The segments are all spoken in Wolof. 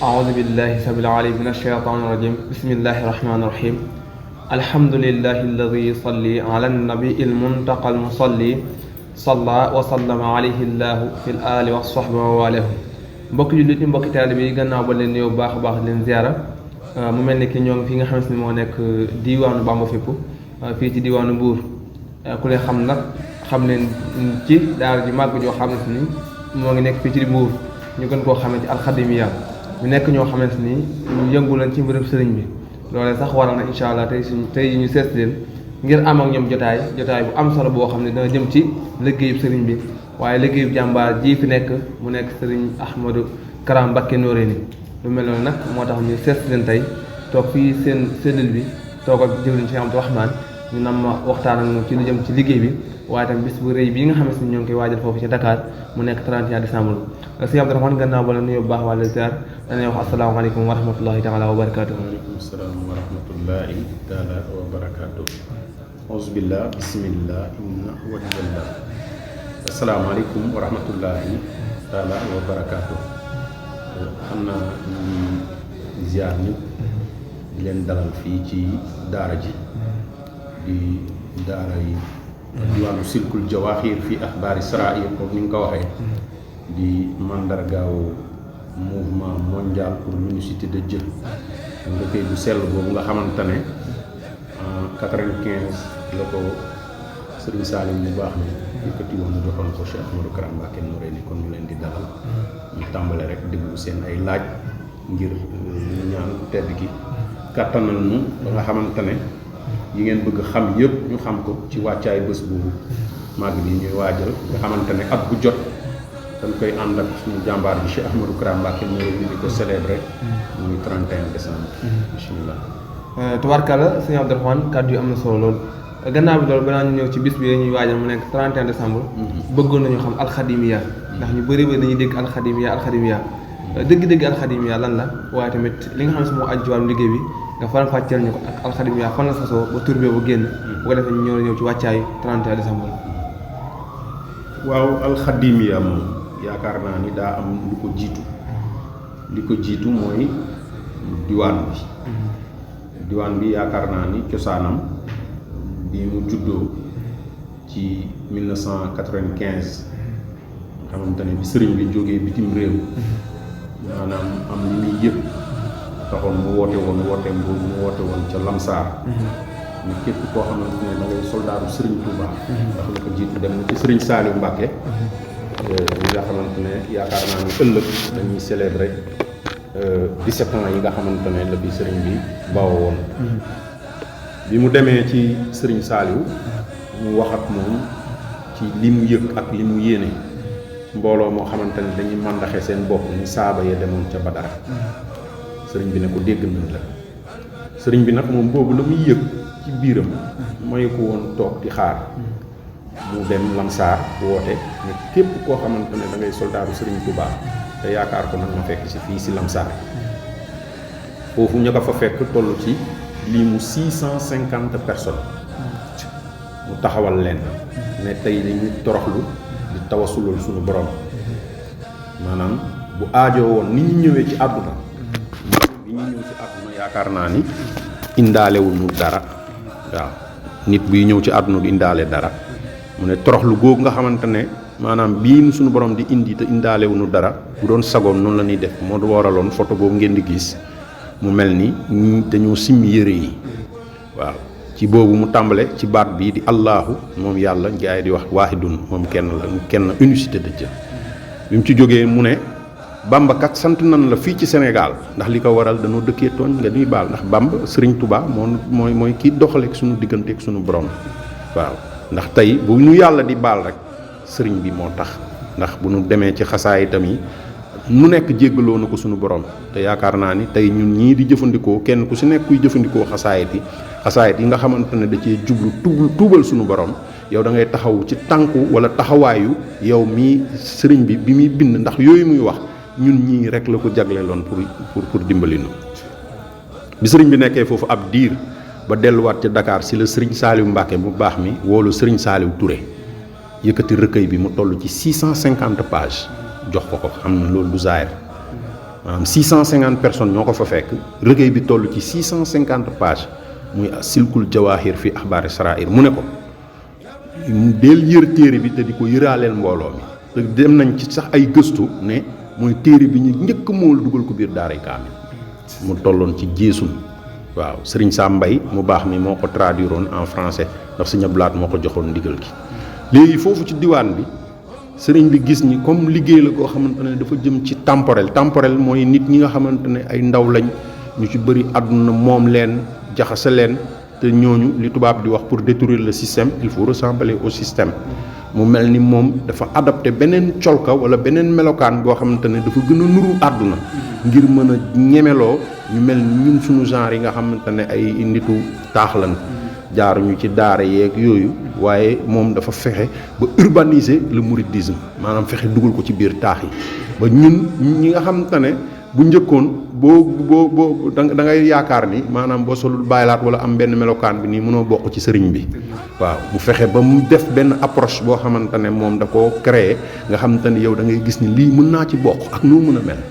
أعوذ بالله السميع العليم من الشيطان الرجيم بسم الله الرحمن الرحيم الحمد لله الذي يصلي على النبي المنتقى المصلي صلى وسلم عليه الله في الآل والصحب ووالاه mbokk jullit yi mbokk taalibe yi gannaaw ba leen yow baax a baax leen ziara mu mel ni ki ñoo ngi fi nga xamante ni moo nekk diiwaanu Bamba fépp fii ci diiwaanu Mbuur ku leen xam nag xam leen ci daara ji màgg joo xamante ni moo ngi nekk fii ci Mbuur ñu gën koo xamante alxadimiya ñu nekk ñoo xamante ni ñu yëngu leen ci mbirum sëriñ bi loolee sax waral na incha allah tey ñu seet leen ngir am ak ñoom jotaay bu am solo boo xam ne dana jëm ci liggéeyub sëriñ bi waaye liggéeyub jàmbaar ji fi nekk mu nekk sëriñ Ahmadou Kara Mbacké Noreyni lu mel noonu nag moo tax ñu seet leen tey toog fii seen cellule bi toog ak jëwriñ Cheikh Abdou Rahmane ñu nam ma waxtaan ak moom ci lu jëm ci liggéey bi waaye tam bis bu rëy bii nga xamante ni ñoo ngi koy waajal foofu ci Dakar mu nekk 31 décembre Cheikh Abdou Rahmane gannaaw ba la nuyoo bu baax wàlla ziar dañuy wax asalaamaaleykum wa rahmatullahi taala wa barakaatu. waaleykum salaam wa rahmatullahi taala wa barakaatu. auzubillah bismillah inna waliyallah. asalaamaaleykum wa rahmatullahi taala wa barakaatu. xam naa ñu ziar ñëpp di leen dalal fii ci daara ji di daara yi diwaanu silkul jawaaxir fii axbaari sarair comme ni nga ko waxee di mandargaaw mouvement mondial pour l'unicité de Dieu nga koy bu sell boobu nga xamante ne en 95 la ko Serigne Salim bu baax ne yëkkati woon joxoon ko Cheikh Ahmadou Kara Mbacké Noreyni kon ñu leen di dalal ñu tàmbale rek déglu seen ay laaj ngir ñu ñaan ku tedd gi kàttanal nu ba nga xamante ne yi ngeen bëgg xam yëpp ñu xam ko ci wàccaay bés boobu màgg bi ñuy waajal nga xamante ne at bu jot dañ koy ànd ak suñu jàmbaar bi Cheikh Ahmadou Kara Mbacké Noreyni di ko célébrer muy 31 décembre. bismillah. tubaarkalla sëñ Abdou Rahmane kàddu yi am na solo lool gannaaw bi loolu balaa ñu ñëw ci bis bi ñuy waajal mu nekk 31 décembre. bëggoon nañu xam alxadimiya ndax ñu bëri dañuy dégg alxadimiya dëgg-dëgg alxadimiya lan la waaye tamit li nga xam ne si moo aju ci wàllu liggéey bi nga faram fàcceel ñu ko ak alxadimiya fan la sosoo ba tur bu génn bu ko defee ñu ñëw ci wàccaayu 31 décembre. waaw alxadimiya moom yaakaar naa ni daa am lu ko jiitu li ko jiitu mooy diwaan bi yaakaar naa ni cosaanam bi mu juddoo ci 1995 nga xamante ne bi sëriñ bi jógee bitim réew maanaam am li muy yëpp taxoon mu woote woon ca Lamsaar ni képp koo xamante ne da ngay soldaaru sëriñ Touba ndax la ko jiitu dem na ci sëriñ Saliou Mbacké ñi nga xamante ne yaakaar naa ni ëllëg dañuy célébrer 17 ans yi nga xamante ne la bi sëriñ bi bawoo woon bi mu demee ci sëriñ Saliou mu wax ak moom ci li mu yëg ak li mu yéene mbooloo moo xamante ne dañuy màndaxe seen bopp ni saaba ya demoon ca Badar sëriñ bi ne ko dégg nañ la sëriñ bi nag moom boobu la muy yëg ci biiram mooy ko woon toog di xaar mu dem Lamsaar woote ne képp koo xamante ne da ngay soldaaru sëriñ Touba te yaakaar ko nag ma fekk si fii si Lamsaar foofu ñu ko fa fekk toll ci lii mu 650 personnes mu taxawal leen ne tey dañuy toroxlu di tawasulul suñu borom maanaam bu aajoo woon ni ñu ñëwee ci àdduna bi ñu ñëw ci àdduna yaakaar naa ni indaalewuñu dara waaw nit buy ñëw ci àdduna du indaale dara mu ne toroxlu googu nga xamante ne maanaam bii suñu borom di indi te indaalewuñu dara bu doon sagoom noonu la ñuy def moo waraloon photo boobu ngeen di gis mu mel ni dañoo simmi yére yi waaw ci boobu mu tàmbale ci baat bii di allahu moom yàlla gaa yi di wax waahidun moom kenn la kenn unicité de Dieu bi mu ci jógee mu ne Bamba kat sant nan la fii ci Sénégal ndax li ko waral dañoo dëkkee tooñ nga ñuy baal ndax Bamba Serigne Touba mooy kii doxaleeg suñu digganteeg suñu borom waaw ndax tey bu ñu yàlla di baal rek sëriñ bi moo tax ndax bu ñu demee ci xasaay itam yi nu nekk jéggaloo na ko suñu borom te yaakaar naa ni tey ñun ñii di jëfandikoo kenn ku si nekk kuy jëfandikoo xasaayit yi nga xamante ne da cee jublu tuubal suñu borom yow da ngay taxaw ci tànku wala taxawaayu yow mii sëriñ bi muy bind ndax yooyu muy wax ñun ñii rek la ko jagleeloon pour dimbali nu bi sëriñ bi nekkee foofu ab diir ba delluwaat ca Dakar si la sëriñ Saaliw Mbàkke mu baax mi woolu sëriñ Saaliw Touré yëkkati recueil bi mu toll ci 650 pages jox ko xam na loolu du zaahir maanaam 650 personnes ñoo ko fa fekk recueil bi toll ci 650 pages muy silkul jawaahir fi axbaari sarair mu ne ko del yër téere bi te di ko yëraaleel mbooloo mi te dem nañ ci sax ay gëstu ne mooy téere bi ñu njëkk mool dugal ko biir daaray kaamil mu tolloon ci jeesun waaw sëriñ Sam Mbaye mu baax mi moo ko traduiroon en français ndax Sëriñ Abdou Lahad moo ko joxoon ndigal gi léegi foofu ci diwaan bi sëriñ bi gis ni comme liggéey la koo xamante ne dafa jëm ci temporel mooy nit ñi nga xamante ne ay ndaw lañ ñu ci bëri àdduna moom leen jaxase leen te ñooñu li tubaab di wax pour détruire le système il faut ressembler au système mu mel ni moom dafa adopté beneen colka wala beneen melokaan boo xamante ne dafa gën a nuru àdduna ngir mën a ñemeloo ñu mel ni ñun suñu genre yi nga xamante ne ay nitu taax lan jaaruñu ci daara yeeg yooyu waaye moom dafa fexe ba urbaniser le mouridisme maanaam fexe dugal ko ci biir taax yi ba ñun ñi nga xamante ne bu njëkkoon boo da ngay yaakaar ni maanaam boo solul bàyyilaat wala am benn melokaan bi nii mënoo bokk ci sëriñ bi waaw mu fexe ba mu def benn approche boo xamante ne moom da koo créé nga xamante ne yow da ngay gis ni lii mën naa ci bokk ak noo mën a mel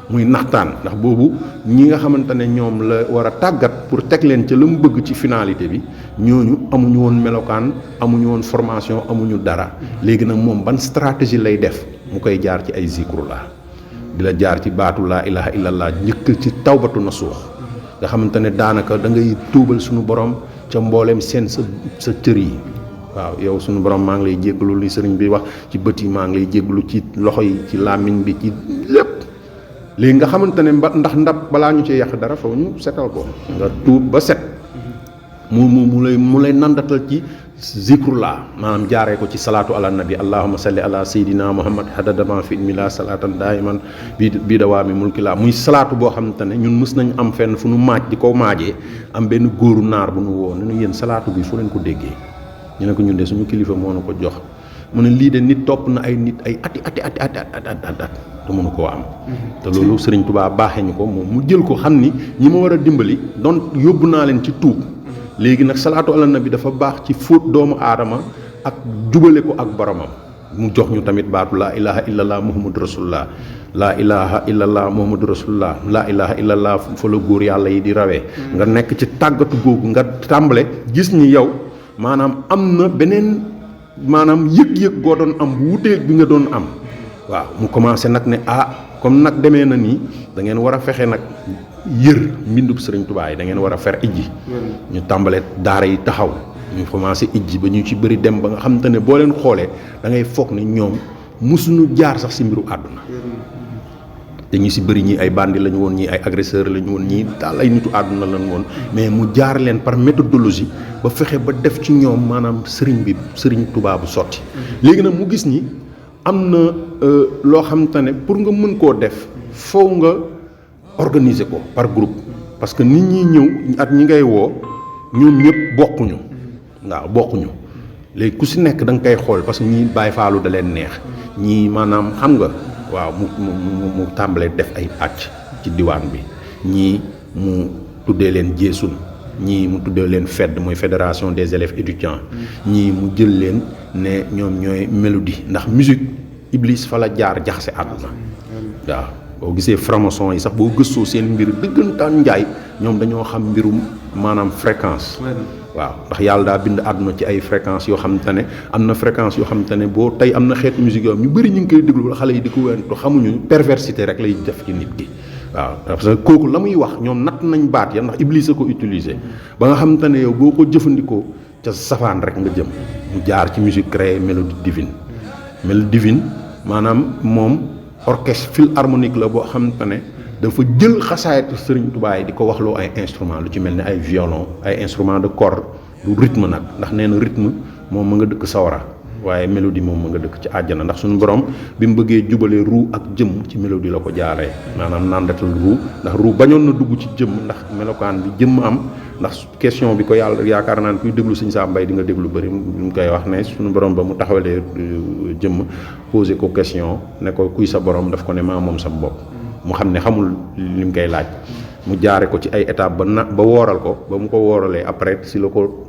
muy naxtaan ndax boobu ñi nga xamante ne ñoom la war a tàggat pour teg leen ca la mu bëgg ci finalité bi ñooñu amuñu woon melokaan amuñu woon formation amuñu dara léegi nag moom ban stratégie lay def mu koy jaar ci ay zikrullah di la jaar ci baatu laa ilaha illallah njëkk ci tawbatu nasuux nga xamante ne daanaka da ngay tuubal suñu borom ca mbooleem seen sa cër yi waaw yow suñu borom maa ngi lay jéggalu li sëriñ bi wax ci bët yi maa ngi lay jéggalu ci loxo yi ci làmmiñ bi ci lépp léegi nga xamante ne ndax ndab balaa ñu ci yàq dara faw ñu setal ko nga tuub ba set mu lay nandatal ci zikrullah maanaam jaaree ko ci salaatu ala nabi allahumma salli ala sayidina muhammad hadadama fi mila salatan daiman bi dawaami mulkila muy salaatu boo xamante ne ñun mës nañ am fenn fu nu maaj di ko maajee am benn góoru naar bu nu woo ne nu yéen salaatu bi fu leen ko déggee ñu ne ko ñun de suñu kilifa moo nu ko jox mu ne lii de nit topp na ay nit ay ati te mënu koo am te loolu Sëriñ Tuubaa baaxee ñu ko moom mu jël ko xam ni ñi ma war a dimbali doon yóbbu naa leen ci tuub léegi nag salaatu ala nabi dafa baax ci fóot doomu aadama ak jubale ko ak boromam mu jox ñu tamit baatu laa ilaha illallah muhammadu rasulullah laa ilaha illallah muhammadu rasulullah laa ilaha illallah fa la góor yàlla yi di rawee nga nekk ci tàggatu googu nga tàmbale gis ni yow maanaam am na beneen maanaam yëg-yëg goo doon am bu wuteeg bi nga doon am waaw mu commencé nag ne comme nag demee na nii da ngeen war a fexe nag yër mbindub Sëriñ Tuubaa yi da ngeen war a fer ijji ñu tàmbalee daara yi taxaw ñu commencé ijji ba ñu ci bëri dem ba nga xamante ne boo leen xoolee da ngay foog ne ñoom mosuñu jaar sax si mbiru àdduna te ñu si bëri ñii ay bandi lañu woon ñii ay agresseur lañu woon ñii daal ay nitu àdduna lañu woon mais mu jaar leen par méthodologie ba fexe ba def ci ñoom maanaam Sëriñ Tuubaa bu sotti léegi nag mu gis ni am na loo xamante ne pour nga mën koo def foo nga organiser ko par groupe parce que nit ñi ñëw at ñi ngay woo ñoom ñëpp bokkuñu waaw bokkuñu léegi ku si nekk da nga koy xool parce que ñii Baay Faalu da leen neex ñii maanaam xam nga waaw mu tàmbalee def ay pàcc ci diwaan bi ñii mu tuddee leen jeesun ñii mu tuddee leen FED mooy fédération des élèves étudiants ñii mu jël leen ne ñoom ñooy mélodie ndax musique Iblis fa la jaar jaxase àdduna waaw boo gisee franc-maçon yi sax boo gëstoo seen mbir dëggantaan njaay ñoom dañoo xam mbirum maanaam fréquence waaw ndax yàlla daa bind àdduna ci ay fréquence yoo xamante ne am na fréquence yoo xamante ne boo tey am na xeetu musique yoo ñu bëri ñu ngi koy déglu wala xale yi di ko wentu xamuñu perversité rek lay def ci nit ki waaw parce que kooku la muy wax ñoom natt nañ baat ya ndax Iblis a ko utiliser ba nga xamante ne yow boo ko jëfandikoo ca safaan rek nga jëm mu jaar ci musique créée mélodie divine. Mélodie divine maanaam moom orchestre philharmonique la boo xamante ne dafa jël xasaayatu Sëriñ Tuubaa yi di ko waxloo ay instrument lu ci mel ni ay violon ay instrument de corde du rythme nag ndax nee na rythme moom ma nga dëkk sawara waaye mélodie moom ma nga dëkk ci àjjana ndax suñu borom bi mu bëggee jubalee ruu ak jëm ci mélodie la ko jaaree maanaam nandatal ruu ndax ruu bañoon na dugg ci jëm ndax melokaan bi jëmm am ndax question bi ko yàlla yaakaar naa ne kuy déglu Sëñ Sam Mbaye di nga déglu bëri ñu koy wax ne suñu borom ba mu taxawalee jëmm posé ko question ne ko kuy sa borom daf ko ne maa moom sa bopp mu xam ne xamul li mu koy laaj mu jaare ko ci ay étape ba wooral ko ba mu ko wooralee après si la ko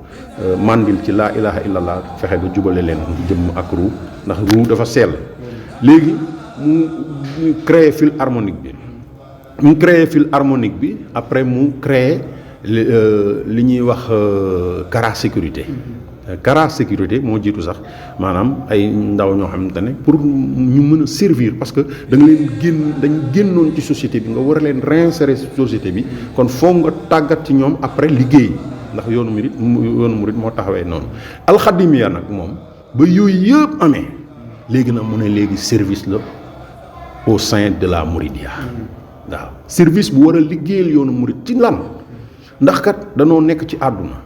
mandil ci laa ilaha illallah fexe ba jubale leen jëmm ak ruu ndax ruu dafa sell léegi mu créé fil harmonique bi après mu créé li ñuy wax Kara sécurité Kara sécurité moo jiitu sax maanaam ay ndaw ñoo xamante ne pour ñu mën a servir parce que da nga leen dañ génnoon ci société bi nga war a leen réinsérer société bi kon foog nga tàggat ci ñoom après liggéey ndax yoonu murit moo taxawee noonu alxadimiya nag moom ba yooyu yëpp amee léegi nag mu ne léegi service la au sein de la Mouridia waaw service bu war a liggéeyal yoonu murit ci lan ndax kat danoo nekk ci àdduna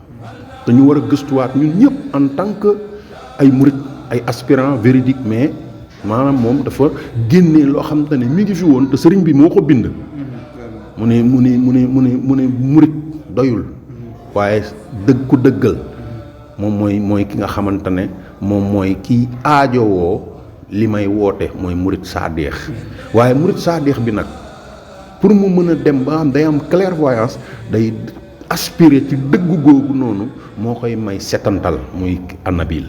dañu war a gëstuwaat ñun ñëpp en tant que ay murit ay aspirants véridiques mais maanaam moom dafa génnee loo xam te ne mi ngi fi woon te sëriñ bi moo ko bind mu ne murit doyul waaye ku dëggal moom mooy ki nga xamante ne moom mooy kiy aajowoo li may woote mooy murit saadeex waaye murit saadeex bi nag pour mu mën a dem ba am day am clairvoyance day aspirer ci dëggu googu noonu moo koy may setantal muy annabil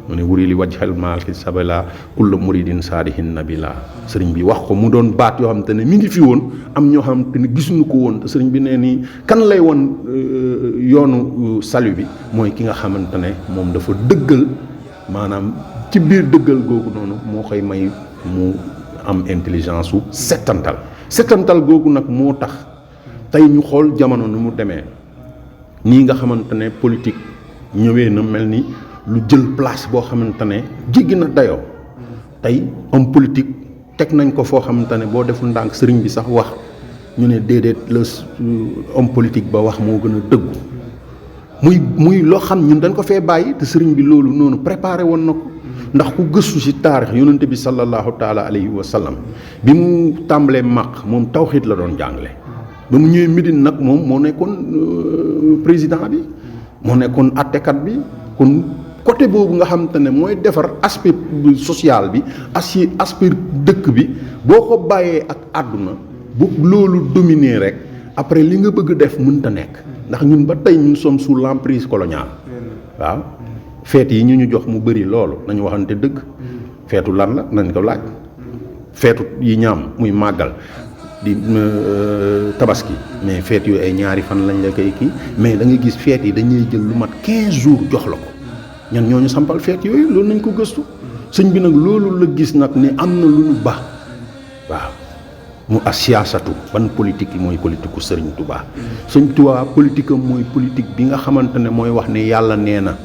mu ne wuri li wajhal malki sabala kulla muridin saadihin nabila sëriñ bi wax ko mu doon baat yoo xam te ne mi ngi fi woon am ñoo xam te ne gisuñu ko woon te sëriñ bi nee nii kan lay woon yoonu salut bi mooy ki nga xamante ne moom dafa dëggal maanaam ci biir dëggal googu noonu moo koy may mu am intelligence su setantal googu nag moo tax tey ñu xool jamono nu mu demee nii nga xamante ne politique ñëwee na mel ni lu jël place boo xamante ne jéggi na dayoo tey homme politique teg nañ ko foo xamante ne boo deful ndànk sëriñ bi sax wax ñu ne déedéet la homme politique ba wax moo gën a dëggu muy loo xam ñun dañ ko fee bàyyi te sëriñ bi loolu noonu préparé woon na ko ndax ku gëstu ci taarix yonente bi sallallahu taala alayhi wa sallam bi mu tàmbalee màq moom tawxiid la doon jàngale ba mu ñëwee Médine nag moom moo nekkoon président bi moo nekkoon attekat bi kon côté boobu nga xam te ne mooy defar aspect social bi aspect dëkk bi boo ko bàyyee ak àdduna bu loolu dominer rek après li nga bëgg def mënta nekk ndax ñun ba tey ñu sommes sous l'emprise coloniale waaw feet yi ñu jox mu bëri loolu nañu waxante dëgg feetu lan la nañ ko laaj feetu yi ñaam muy màggal di tabaski mais feet yooyu ay ñaari fan lañ la koy kii mais da nga gis feet yi dañuy jël lu mat 15 jours jox la ko ñan ñoo ñu sampal feet yooyu loolu nañ ko gëstu sëñ bi nag loolu la gis nag ne am na lu ñu baax waaw mu asiyaasatu ban politique yi mooy politique ku Sëriñ Tuubaa Sëriñ Tuubaa politique am mooy politique bi nga xamante ne mooy wax ne yàlla nee na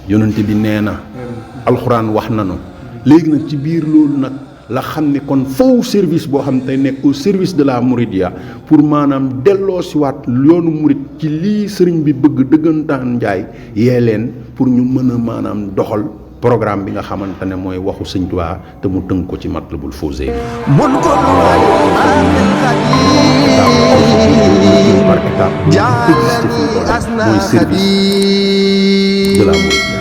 yonent bi nee na alxuraan wax nanu léegi nag ci biir loolu nag la xam ne kon faw service boo xam te nekk au service de la Mouridia pour maanaam delloo siwaat yoonu murit ci lii sëriñ bi bëgg dëggantaan njaay yee leen pour ñu mën a maanaam doxal programme bi nga xamante ne mooy waxu Sëñ Tuubaa te mu tënk ko ci Matlabul Fawzayni par étape mooy service de la Mouridia